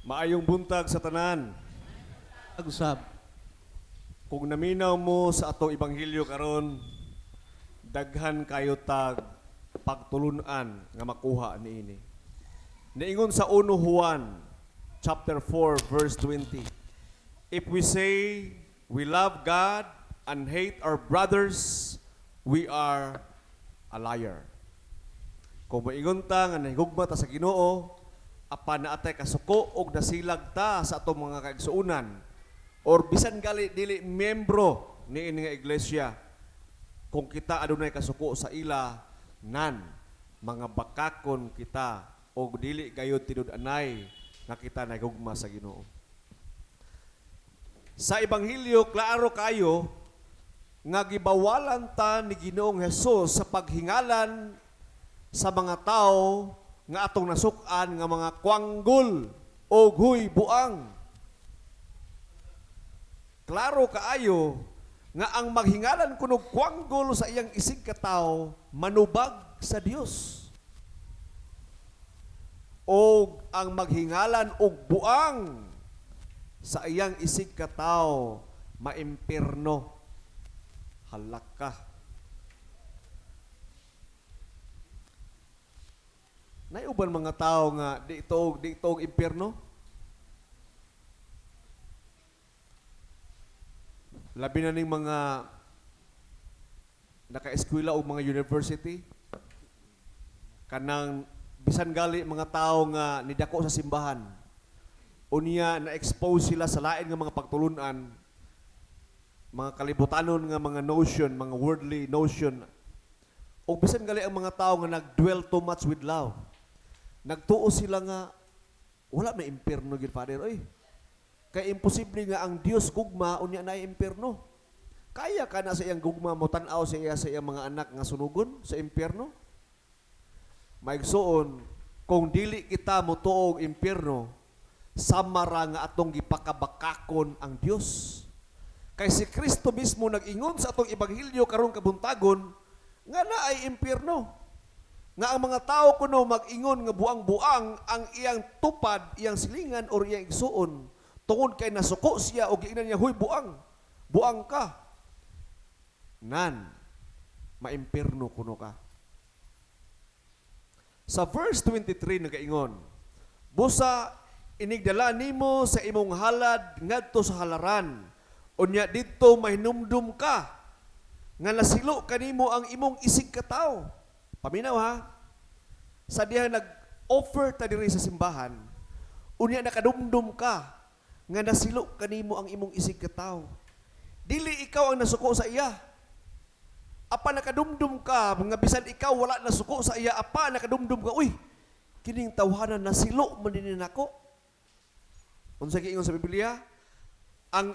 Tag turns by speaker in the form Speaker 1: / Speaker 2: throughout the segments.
Speaker 1: Maayong buntag sa tanan.
Speaker 2: Usab.
Speaker 1: Kung naminaw mo sa atong ebanghelyo karon, daghan kayo tag pagtulunan nga makuha niini. Niingon sa 1 Juan chapter 4 verse 20. "If we say we love God and hate our brothers, we are a liar." Kung moingon ta nga nahigugma ta sa Ginoo, apan naa tay kasuko og nasilag ta sa atong mga kaigsuonan or bisan gali dili miyembro niini nga iglesia, kung kita adunay kasuko sa ila, nan mga bakakon kita og dili gayud tinud-anay nga kita nahigugma sa Ginoo. Sa ebanghelyo, klaro kayo nga gibawalan ta ni Ginoong Hesus sa paghingalan sa mga tao nga atong nasuk-an nga mga kwanggol o huy buang. Klaro kaayo nga ang maghingalan kunog kwanggol sa iyang isig katawo, manubag sa Dios. O ang maghingalan og buang sa iyang isig katawo, maimpirno. Halak ka. Naiuban mga tao nga di tuog impyerno? Labi na ning mga naka-eskwela o mga university, kanang bisan gali mga tao nga nidako sa simbahan, unya na-expose sila sa lain nga mga pagtulunan, mga kalibutanon nga mga notion, mga worldly notion. O bisan gali ang mga tao nga nag-dwell too much with love. Nagtuo sila nga wala may impyerno gyud, Father. Oy. Kay imposible nga ang Dios gugma, unya na impyerno. Kaya ka na sa iyang gugma mo tan-aw sa iya sa iyang mga anak nga sunugon sa impyerno? Maigsuon, kung dili kita motuo og impyerno, samara nga atong gipakabakakon ang Dios. Kay si Kristo mismo nag-ingon sa atong ebanghelyo karong kabuntagon nga naay impyerno. Nga ang mga tao kuno mag-ingon nga buang-buang ang iyang tupad, iyang silingan or iyang igsuon tungod kay nasuko siya o giingnan niya, "Huy buang, buang ka." Nan, maimpirno kuno ka. Sa verse 23 nagaingon, "Busa inigdala nimo sa imong halad ngadto sa halaran, unya didto mahinumdum ka nga nasilo kanimo ang imong isig katawo." Paminaw ha. Sa diha nag-offer ta diri sa simbahan, unya nakadumdum ka nga nasilo kanimo ang imong isig katawo. Dili ikaw ang nasuko sa iya. Apa nakadumdum ka nga bisan ikaw wala nasuko sa iya, apa nakadumdum ka, "Uy, kining tawhana nasilo man din nako." Unsa giingon sa Biblia? Ang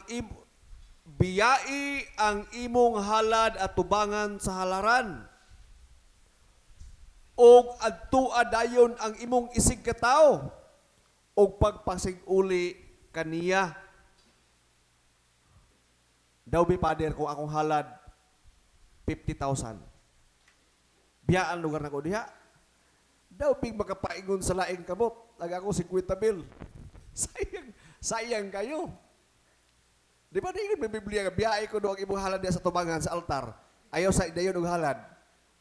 Speaker 1: biyai ang imong halad at tubangan sa halaran. Og adtua dayon ang imong isig katawo og pagpasig-uli kaniya. Daw bi, Father, kung akong halad 50,000. Biyaan lugar nako diha. Daw big makapaingon sa laing kamot. Ag ako 50 mil. Sayang, sayang kayo. Di ba di may Biblia nga biyai ko do ang imong halad diha sa tubangan sa altar? Ayaw sa dayon og halad.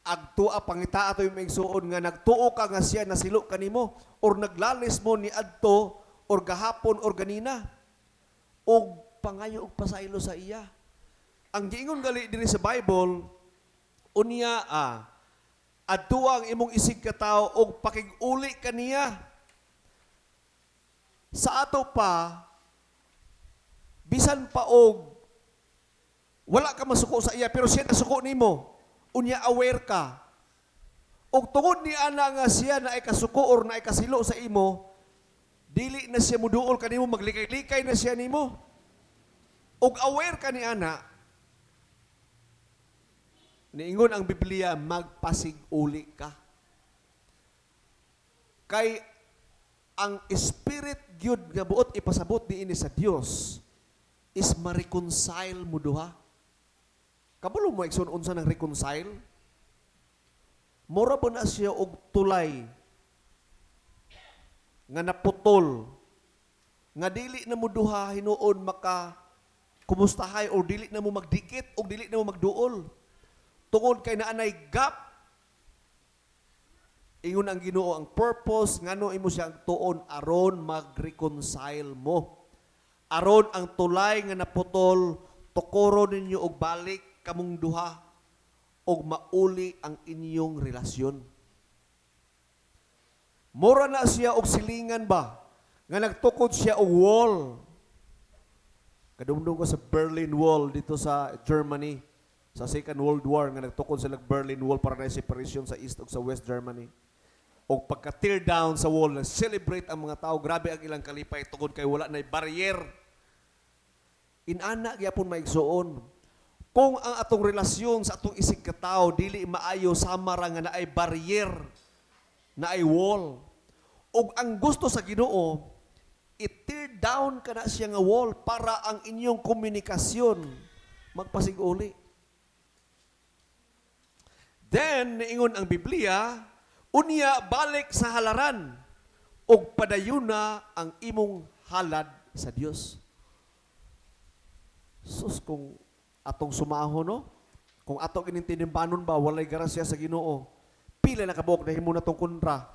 Speaker 1: Agtua pangita ato yung igsuon nga nagtuo ka nga siya nasilo kanimo or naglalis mo ni adto or gahapon or ganina og pangayo og pasaylo sa iya. Ang giingon gali diri sa Bible, unya adtua ang imong isig katawo og pakig-uli kaniya. Sa ato pa, bisan pa og wala ka masuko sa iya pero siya nasuko nimo, unya aware ka. Og tungod ni ana nga siya na ay kasuko or na ay kasilo sa imo, dili na siya muduol kanimo, maglikay-likay na siya nimo. Og aware ka ni ana, niingon ang Biblia, magpasig-uli ka. Kay ang spirit gyud nga buot ipasabot niini sa Dios is ma-reconcile mo duha. Kabalo mo, igsoon, unsa ng reconcile? Mura ba na siya og tulay nga naputol? Nga dili na mo duha hinuon maka kumustahay o dili na mo magdikit o dili na mo magduol. Tungod kay naanay gap. Ingon ang Ginoo, ang purpose ngano imo siyang tuon aron mag-reconcile mo. Aron ang tulay nga naputol, tukoro ninyo og balik kamong duha og mauli ang inyong relasyon. Mura na siya og silingan ba nga nagtukod siya og wall. Kadumdum ko sa Berlin Wall dito sa Germany sa Second World War nga nagtukod sila og Berlin Wall para na separation sa East ug sa West Germany. Og pagka tear down sa wall, nag-celebrate ang mga tao, grabe ang ilang kalipay tungod kay wala na barrier. Inana gyapon, maigsuon. Kung ang atong relasyon sa atong isig katao dili maayo, sama ra nga naay barrier, naay wall. Ug ang gusto sa Ginoo, i-tear down kana siya nga wall para ang inyong komunikasyon magpasiguli. Then, niingon ang Biblia, unya balik sa halaran ug padayuna ang imong halad sa Dios. Sus, kung atong sumaho, no? Kung ato kining tinimbanon ba, walay grasya sa Ginoo. Pila na kabuok nahimo na tong kontra.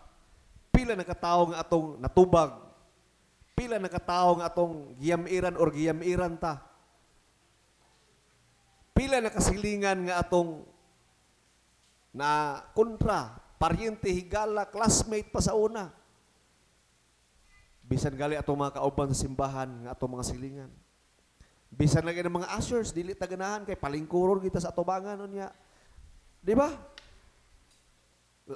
Speaker 1: Pila na katawo nga atong natubag. Pila na katawo nga atong giyamiran or giyamiran ta. Pila na kasilingan nga atong na kontra, paryente, higala, classmate pa sa una. Bisan gali atong mga kauban sa simbahan nga atong mga silingan. Bisan lagi ng mga ushers, dili ta ganahan kay palingkuron kita sa atubangan unya. Di ba?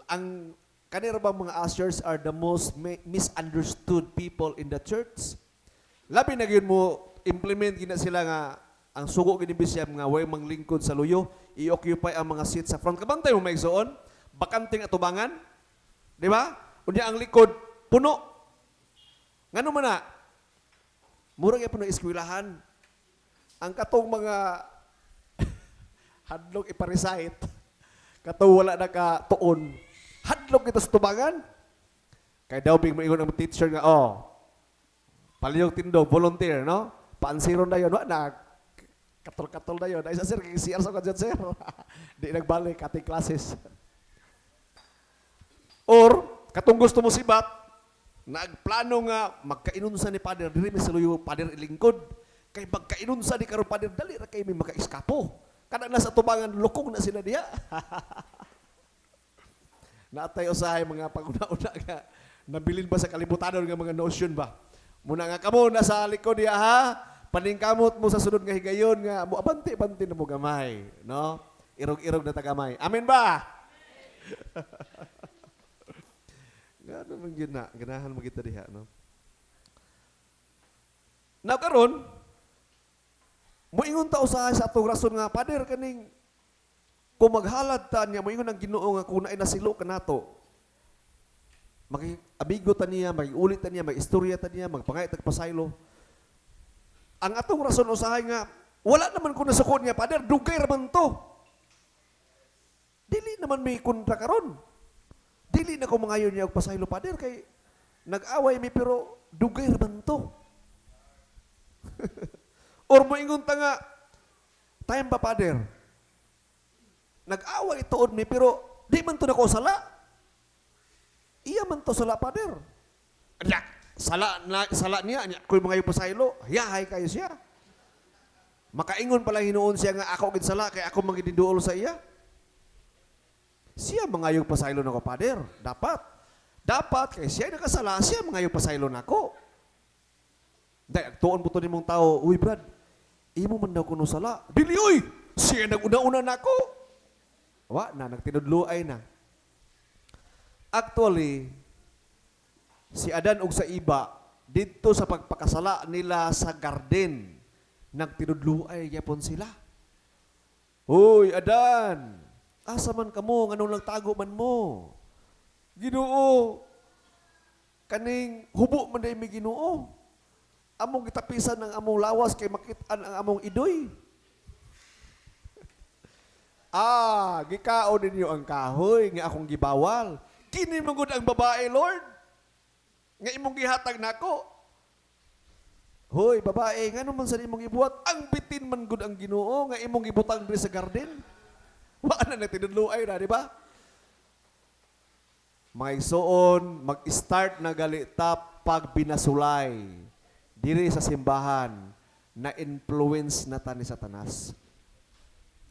Speaker 1: Ang kanira bang mga ushers are the most misunderstood people in the church. Labi na gyud mo implement gina sila nga ang sugo gini bisya nga way manglingkod sa luyo, i-occupy ang mga seats sa front. Kabantay mo, maigsoon, bakanting atubangan. Di ba? Unya ang likod puno. Ngano man na? Mura gyapon ng eskwelahan. Ang katong mga hadlok ipa-recite, katong wala na ka tuon, hadlok kita sa tubangan. Kay daw big maingon ang teacher nga, "Oh, palihog tindog, volunteer," no? Paansiron na yun, wa na, katol-katol na yun. Ay, sa sir, kay CR sa kadyan, sir. Di nagbalik, ating classes. Or, katong gusto mo sibat, nagplano nga magkainunsa ni Father, diri mi sa luyo, Father, ilingkod. Kay magkainunsa ni karon, Father, dali ra kay mi maka-eskapo. Kada nasa tubangan, lukong na sila diya. Natay usahay mga paguna-una nga nabilin ba sa kalibutanon nga mga notion ba. Muna nga kamo nasa likod diya ha, paningkamot mo sa sunod nga higayon nga mo abante-abante na mo gamay, no? Irog-irog na tagamay. Amen ba? Gano man gyud na, ganahan mo kita diha, no? Now karon, moingon ta usahay sa atong rason nga, "Father, kaning kung maghalad ta niya," moingon ang Ginoo nga kung naay nasilo kanato, amigo ta niya, mag-ulit ta niya, mag-istorya ta niya, magpangay tag pasaylo. Ang atong rason usahay nga, "Wala naman ko nasuko niya, Father, dugay ra man to. Dili naman may kontra karon. Dili na ko mangayo niya og pasaylo, Father, kay nag-away mi pero dugay ra man to." Or moingon ta nga, "Time ba, Father? Nag-away tuod mi pero di man to nako sala. Iya man to sala, Father. Nya, sala na sala niya, nya ko'y mga pasaylo, yahay kayo siya. Makaingon pala hinuon siya nga ako gid sala kay ako mangididuol sa iya. Siya mangayog pasaylo nako, Father. Dapat. Dapat kay siya nakasala, siya mangayog pasaylo nako." Dahil tuon mo to nimong tao, "Uy Brad, imo man daw kuno sala." "Dili oy, siya nag-una-una nako." Wa na, nagtinudluay na. Actually, si Adan ug sa iba, didto sa pagpakasala nila sa garden, nagtinudluay gyapon sila. "Hoy, Adan, asa man kamo, nganong nagtago man mo?" "Ginoo, kaning hubo man day mi, Ginoo. Among gitapisan ang among lawas kay makitaan ang among idoy." "Ah, gikaon ninyo ang kahoy nga akong gibawal." "Kini man gud ang babae, Lord, nga imong gihatag nako." Hoy, babae, ngano man sa imong gibuhat? Ang bitin man gud ang Ginoo nga imong gibutang diri sa garden. Wa na nagtinudloay na, di ba? Mga igsoon, mag-start na gali ta pag binasulay diri sa simbahan na influence na ta ni Satanas.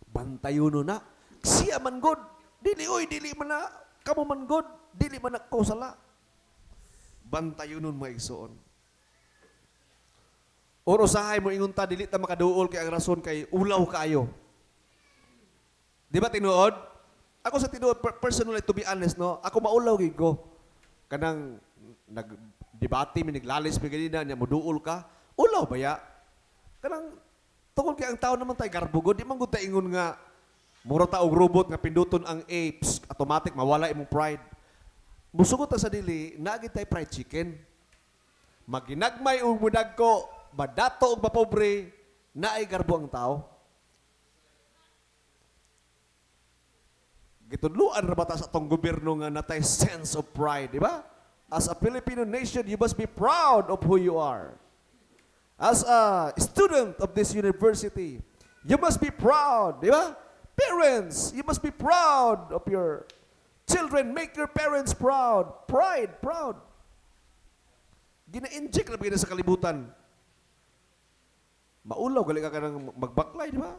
Speaker 1: Bantayon na. Siya man god. Dili oy, dili man na kamo man god, dili man na ko sala. Bantayonon, mga igsoon. Or usahay mo ingon ta dili ta makaduol kay ang rason kay ulaw kaayo. Di ba tinuod? Ako sa tinuod personally, to be honest, no, ako maulaw gid ko. Kanang nagdebate mi, naglalis mi ganina nya moduol ka, ulaw ba ya? Kanang tungod kay ang tao naman tay garbo gud, di man gud ta ingon nga mura ta og robot nga pinduton ang A, pss, automatic mawala imong pride. Musugot ta sa dili, naa gid tay fried chicken. Maginagmay og mudagko, madato og mapobre, naay garbo ang tao. Gitudluan ra ba ta sa atong gobyerno nga natay sense of pride, di ba? As a Filipino nation, you must be proud of who you are. As a student of this university, you must be proud, di ba? Parents, you must be proud of your children. Make your parents proud. Pride, proud. Gina-inject na ba sa kalibutan? Maulaw, gali ka ng magbaklay, di ba?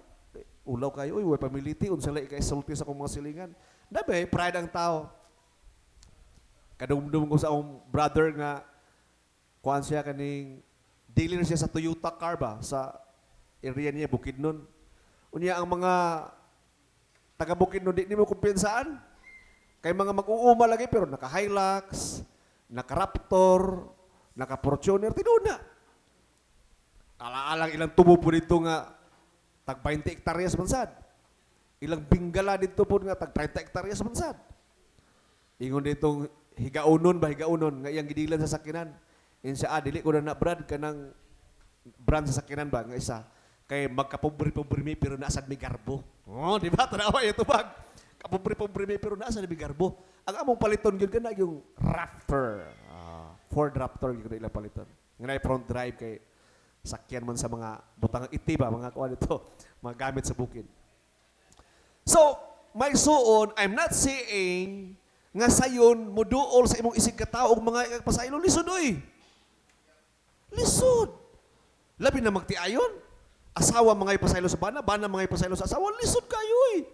Speaker 1: Ulaw kayo, uy, way pamiliti, unsa lay kay sulti sa akong mga silingan. Dabe, pride ang tao. Kadumdum ko sa akong brother nga, kuan siya kaning, dealer siya sa Toyota car ba, sa area niya, Bukidnon. Unya ang mga taga Bukidnon, di nimo kumpiyansaan. Kay mga mag-uuma lagi, pero naka-Hilux, naka-Raptor, naka-Fortuner, tinuod na. Alaalang ilang tubo po dito nga tag 20 hektaryas man sad. Ilang binggala dito po nga tag 30 hektaryas man sad. Ingon ditong higaunon ba, higaunon nga iyang gidilan sa sakinan. In siya, dili ko na na brad kanang brand sa sakinan ba nga isa. Kay magkapobre-pobre mi pero naa sad mi garbo. Oh, di ba? Tanawa yung tubag. Kapobre-pobre mi pero naa sad mi garbo. Ang among paliton gyud kana yung Raptor. Ford Raptor gyud ilang paliton. Nga naay front drive kay sakyan man sa mga butang iti ba, mga kuan dito, mga gamit sa bukid. So, my suon, I'm not saying nga sayon muduol sa imong isig katao og mga pasaylo, lisod oy. Lisod. Labi na magtiayon. Asawa mga ipasaylo sa bana, bana mga ipasaylo sa asawa, lisod kayo oy.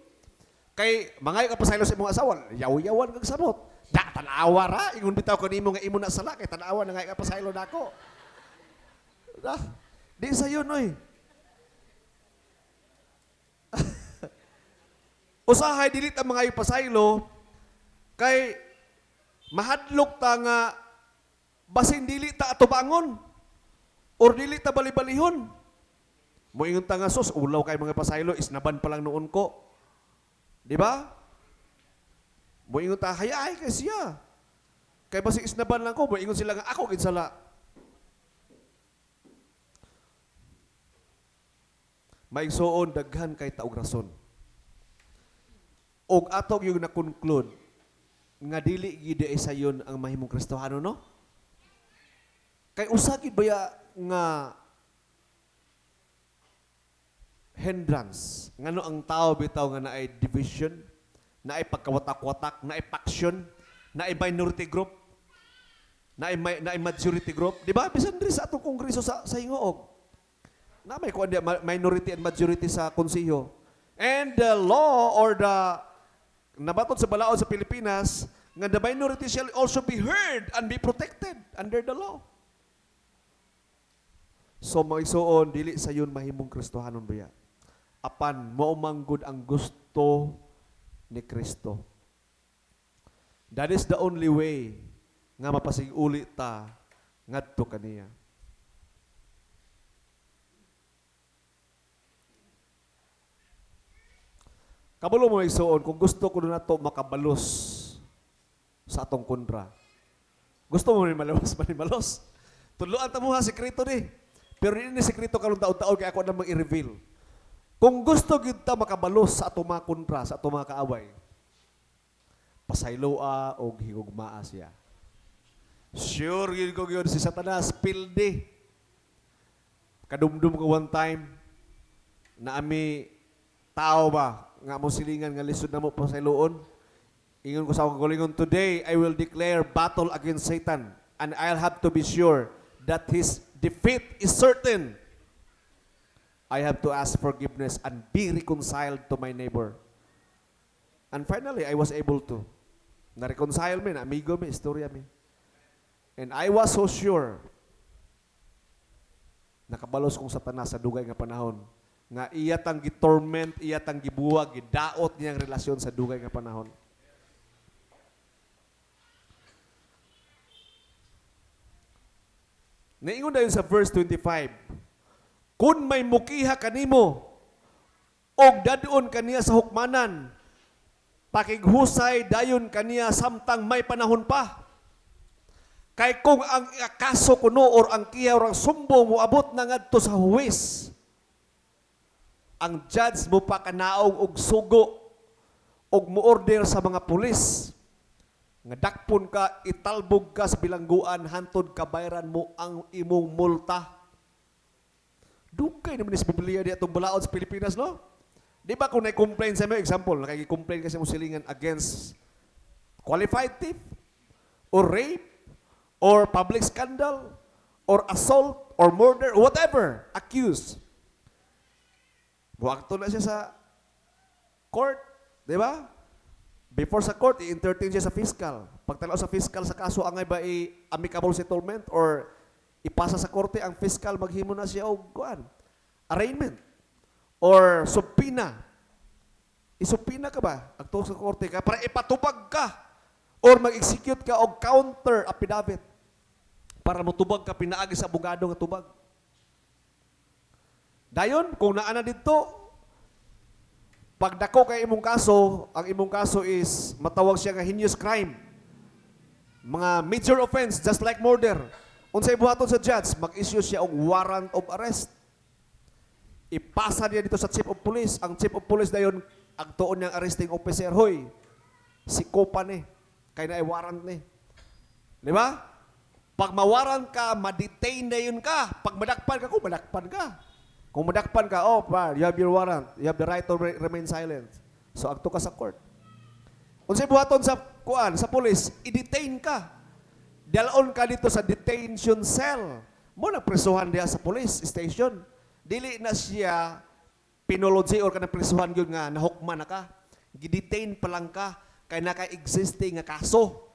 Speaker 1: Kay mga ipasaylo sa imong asawa, yaw-yawan kag samot. Da tan-awa ra, ingon bitaw kanimo nga imo na sala kay tan-awa na nga ipasaylo nako. Da, di sayon oy. Usahay dili ta mga ipasaylo kay mahadlok ta nga basin dili ta atubangon or dili ta balibalihon. Moingon ta nga sus, ulaw kay mga pasaylo, isnaban pa lang noon ko. Di ba? Moingon ta hayaay kay siya. Kay basin isnaban lang ko, moingon sila nga ako gid sala. Maigsoon daghan kay taog rason. Og atog yung na-conclude nga dili gid ay sayon ang mahimong Kristohano, no? Kay usa gid baya nga hindrance ngano ang tao bitaw nga naay division, naay pagkawatak-watak, naay faction, naay minority group, naay majority group, di ba? Bisan diri sa atong kongreso sa Hingoog. Na may kuan di, minority and majority sa konseho. And the law or the nabatod sa balaod sa Pilipinas nga the minority shall also be heard and be protected under the law. So mga igsoon, dili sayon mahimong Kristohanon baya. Apan mao man gud ang gusto ni Kristo. That is the only way nga mapasig-uli ta ngadto kaniya. Kabalo mo igsoon, kung gusto ko na to makabalos sa atong kontra. Gusto mo ni malos, manimalos. Tudloan ta mo ha, sekreto ni. Pero di ni sekreto karon taon-taon kay ako na mag-i-reveal. Kung gusto gyud ta makabalos sa atong mga kontra, sa atong mga kaaway, pasayloa og higugmaa siya. Sure gyud ko gyud si Satanas pildi. Kadumdum ko one time na ami tao ba nga mo silingan nga lisod na mo pasayloon. Ingon ko sa akong kaugalingon, "Today I will declare battle against Satan and I'll have to be sure that his defeat is certain. I have to ask forgiveness and be reconciled to my neighbor." And finally, I was able to. Na-reconcile mi, na amigo mi, istorya mi. And I was so sure nakabalos kong Satanas sa dugay nga panahon nga iya tang gitorment, iya tang gibuwag, gidaot niyang relasyon sa dugay nga panahon. Naingon dayon sa verse 25, "Kung may mukiha kanimo og dadon kaniya sa hukmanan, pakighusay dayon kaniya samtang may panahon pa. Kay kung ang kaso kuno or ang kiha or ang sumbong moabot na ngadto sa huwes, ang judge mo pa kanaog og sugo og mo-order sa mga pulis nga dakpon ka, italbog ka sa bilangguan hantod kabayran mo ang imong multa." Dugay naman ni sa Biblia di atong balaod sa Pilipinas, no? Di ba kung na-complain sa mo, example, nakiki-complain kasi mo silingan against qualified thief, or rape, or public scandal, or assault, or murder, whatever, accused. Buwagto na siya sa court, di ba? Before sa court, i-entertain siya sa fiscal. Pagtanaw sa fiscal sa kaso, angay ba i-amicable settlement or ipasa sa korte, ang fiscal maghimo na siya og kuan, arraignment or subpoena. Isubpoena ka ba? Agtuo sa korte ka para ipatubag ka or mag-execute ka og counter affidavit para motubag ka pinaagi sa abogado nga tubag. Dayon, kung naa na dito, pagdako kay imong kaso, ang imong kaso is matawag siya nga heinous crime. Mga major offense, just like murder. Unsay buhaton sa judge, mag-issue siya og warrant of arrest. Ipasa niya dito sa chief of police. Ang chief of police dayon, ang tuon niyang arresting officer, "Hoy, sikopa ni, kay naay warrant ni." Di ba? Pag mawarrant ka, ma-detain na yun ka. Pag madakpan ka, kung madakpan ka. Kung madakpan ka, "Oh, pa, you have your warrant. You have the right to remain silent." So, agto ka sa court. Unsay buhaton sa kuan, sa police, i-detain ka. Dalon ka dito sa detention cell. Mo na presuhan diha sa police station. Dili na siya penology or kanang presuhan gyud nga nahukman na ka. Gidetain pa lang ka kay naka-existing nga kaso.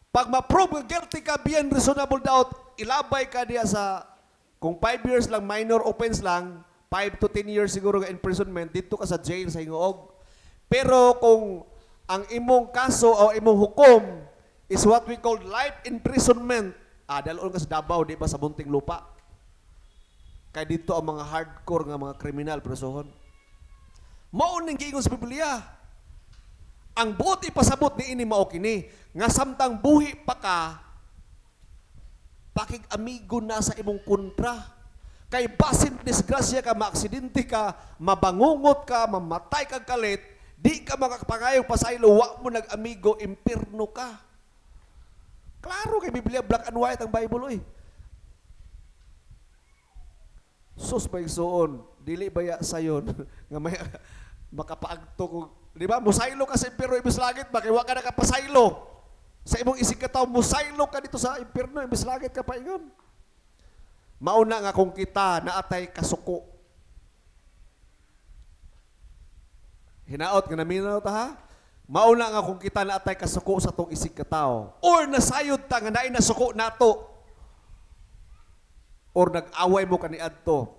Speaker 1: Pag ma-prove nga guilty ka beyond reasonable doubt, ilabay ka diha sa, kung 5 years lang, minor offense lang, 5 to 10 years siguro nga imprisonment, dito ka sa jail sa Hingoog. Pero kung ang imong kaso o imong hukom is what we call life imprisonment, dalon ka sa Davao, di ba, sa Muntinlupa. Kay dito ang mga hardcore nga mga kriminal presohon. Mao ning giingon sa Biblia. Ang buot ipasabot ni ini mao kini nga samtang buhi pa ka, pakig-amigo na sa imong kontra. Kay basin disgrasya ka, maaksidente ka, mabangungot ka, mamatay kag kalit, di ka makapangayong pasaylo, wa mo nag-amigo, impirno ka. Klaro kay Biblia, black and white ang Bible, oy. Sus ba igsuon, dili baya sayon nga may makapaagto kung, di ba, musaylo ka sa impirno imbes langit ba, kay wa ka nakapasaylo. Sa imong isig ka tao, musaylo ka dito sa impirno imbes langit ka paingon. Mauna nga kung kita naatay kasuko. Hinaot nga naminaw ta ha? Mauna nga kung kita naatay kasuko sa tong isig ka tao or nasayod ta nga naay nasuko nato or nag-away mo kaniadto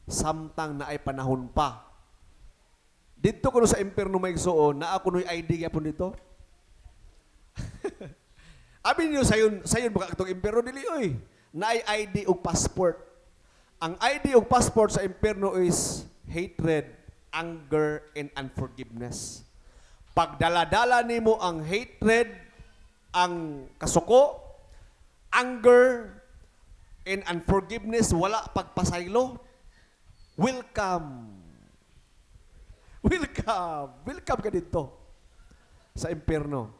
Speaker 1: samtang naay panahon pa. Dito kuno sa impierno, may igsuon, naa kuno'y ID gyapon dito. Abi niyo sayon sayon baka atong impierno, dili oy. Naay ID ug passport. Ang ID ug passport sa impierno is hatred, anger, and unforgiveness. Pagdala-dala nimo ang hatred, ang kasuko, anger, and unforgiveness, wala pagpasaylo, welcome. Welcome. Welcome ka dito sa impierno.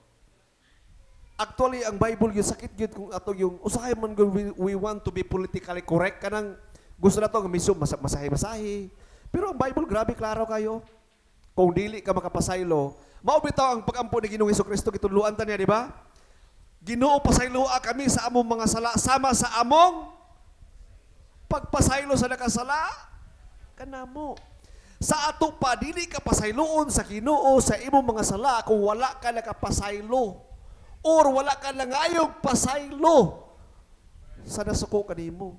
Speaker 1: Actually, ang Bible gyud sakit gyud kung ato yung usahay man gud we want to be politically correct, kanang gusto nato nga miso masahi-masahi. Pero ang Bible, grabe klaro kayo. Kung dili ka makapasaylo, mao bitaw ang pagampo ni Ginoong Kristo, gitudloan ta niya, di ba? "Ginoo, pasayloa kami sa among mga sala sama sa among pagpasaylo sa nakasala kanamo." Sa ato pa, dili ka pasayloon sa Ginoo sa imong mga sala kung wala ka nakapasaylo or wala ka nangayong pasaylo sa nasuko kanimo.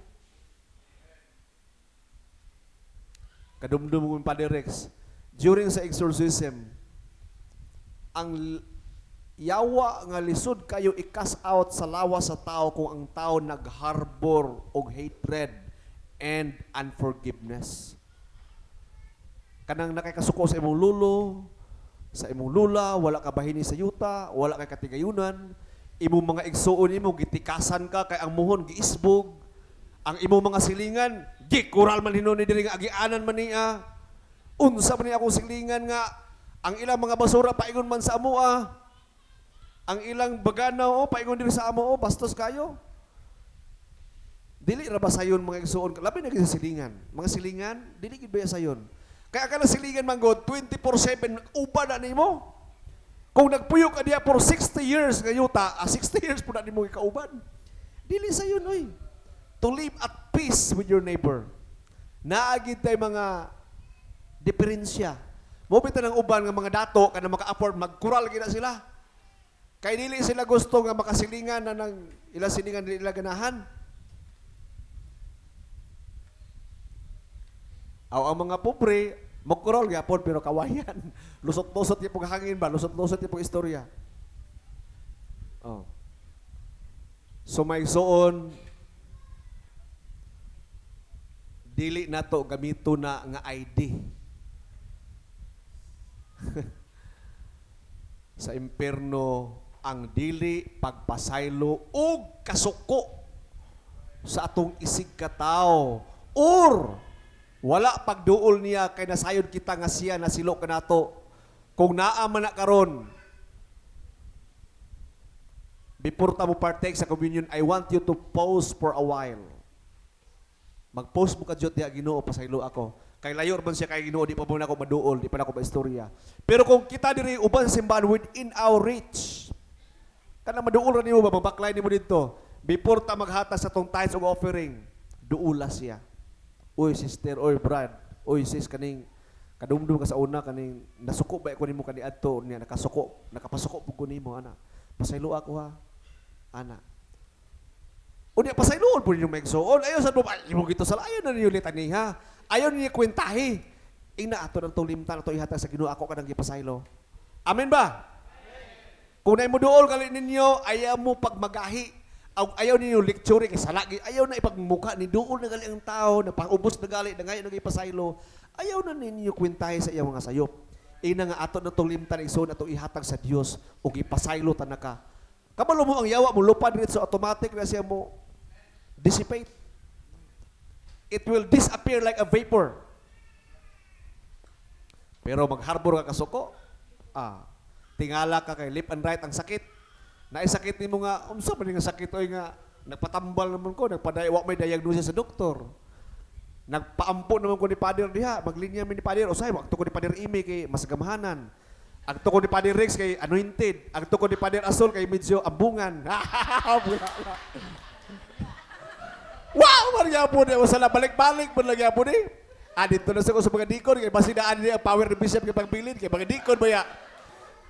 Speaker 1: Kadumdum ko, Padre Rex, during sa exorcism, ang yawa nga lisod kayo i-cast out sa lawas sa tao kung ang tao nag-harbor og hatred and unforgiveness. Kanang nakakasuko sa imong lulo, sa imong lula, wala ka bahini sa yuta, wala kay katigayunan, imong mga igsuon imo gitikasan ka kay ang muhon giisbog, ang imong mga silingan gikural man hinuon ni diri nga agianan man niya. Unsa man ni akong silingan nga ang ilang mga basura paingon man sa amoa. Ang ilang bagana o paingon diri sa amo o bastos kayo. Dili ra ba sayon, mga igsuon, labi na gyud sa silingan. Mga silingan, dili gid ba sayon? Kaya ka na silingan man god 24/7 uban na nimo. Kung nagpuyo ka diya for 60 years nga yuta, 60 years po na nimo ikauban. Dili sayon oy. To live at peace with your neighbor. Naagid tay mga diferensya. Mo bitaw ng uban nga mga dato kana maka-afford magkural gid na sila. Kay dili sila gusto nga makasilingan na ng ilang silingan dili nila ganahan. Aw ang mga pobre magkural gyapon pero kawayan. Lusot-lusot gyapon hangin ba, lusot-lusot gyapon istorya. Oh. So may suon, dili nato gamito na nga ID. Sa impierno ang dili pagpasaylo og kasuko sa atong isig katawo or wala pagduol niya kay nasayod kita nga siya nasilo kanato. Kung naa man na karon, before ta mo partake sa communion, I want you to pause for a while. Mag-pause mo ka diya, "Ginoo, pasaylo ako." Kay layo man siya kay Ginoo, di pa mo na ako maduol, di pa na ako maistorya. Pero kung kita diri uban sa simbahan within our reach, kana maduol ra nimo ba, mabaklay nimo didto. Before ta maghatag sa tong tithes ug offering, duula siya. "Uy sister, uy brad, uy sis, kaning kadumdum ka sa una, kaning nasuko ba ko nimo kaniadto niya, nakasuko, nakapasuko pud ko nimo ana. Pasaylo ako ha." Ana. Unya pasayloon po ninyo maigsoon. Ayaw sa ay imo gito sa ayaw na ninyo litaniha. Ayaw ninyo kwentahi. Ingna ato ng tulimtan ato ihatag sa Ginoo, ako kanang gipasaylo. Amen ba? Kung nay mo duol gali ninyo, ayaw mo pagmagahi. Ayaw ninyo lecture kay sala ayaw na ipagmuka ni duol na gali ang tao, na pangubos na gali na ngayon nagipasaylo. Ayaw na ninyo kwentahi sa iyang mga sayop. Ina nga ato na tulimtan igsoon ato ihatag sa Dios ug ipasaylo tanaka. Kabalo mo ang yawa mo lupad diretso, automatic na siya mo dissipate. It will disappear like a vapor. Pero magharbor ka kasuko, tingala ka kay left and right ang sakit. Naisakit nimo nga, unsa man nga sakit oy nga nagpatambal naman ko, nagpaday wa may diagnosis sa doktor. Nagpaampo naman ko ni Father diha, maglinya mi ni Father, usay agto ko ni Father Imi kay mas gamhanan. Agto ko ni Father Rex kay anointed. Agto ko ni Father Asol kay medyo ambungan. Wow, man gyapon ni sala balik-balik man lang gyapon ni. Ah, dito na sa ko sa mga deacon kay basi daan ni ang power ni bishop kay pagbilin kay mga deacon ba ya.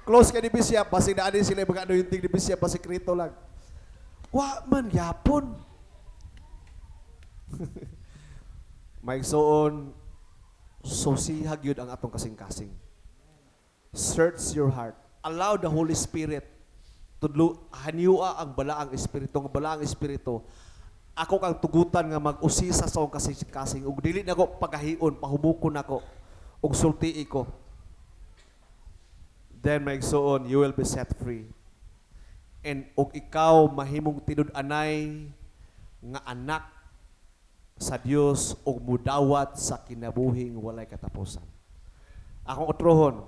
Speaker 1: Close kay ni bishop, basi daan ni sila mga anointing ni bishop, basi krito lang. Wa man gyapon. Maigsoon, susihag yun ang atong kasing-kasing. Search your heart. Allow the Holy Spirit tudlo hanyua ang balaang espiritu, ang balaang espiritu. Ako kang tugutan nga mag-usisa sa akong kasing-kasing ug dili nako pagahion, pahumukon nako ug sultii ko. Then maigsoon, you will be set free. And og ikaw mahimong tinud-anay nga anak sa Dios ug mudawat sa kinabuhing walay katapusan. Akong utrohon,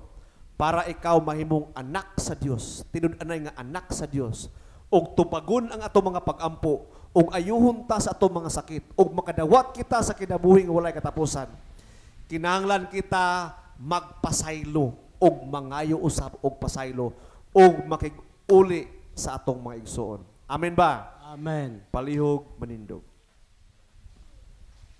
Speaker 1: para ikaw mahimong anak sa Dios, tinud-anay nga anak sa Dios, Ug tupagon ang atong mga pag-ampo, ug ayuhon ta sa atong mga sakit, ug makadawat kita sa kinabuhi nga walay katapusan, kinahanglan kita magpasaylo ug mangayo usab og pasaylo ug makig-uli sa atong mga igsoon. Amen ba?
Speaker 2: Amen.
Speaker 1: Palihog manindog.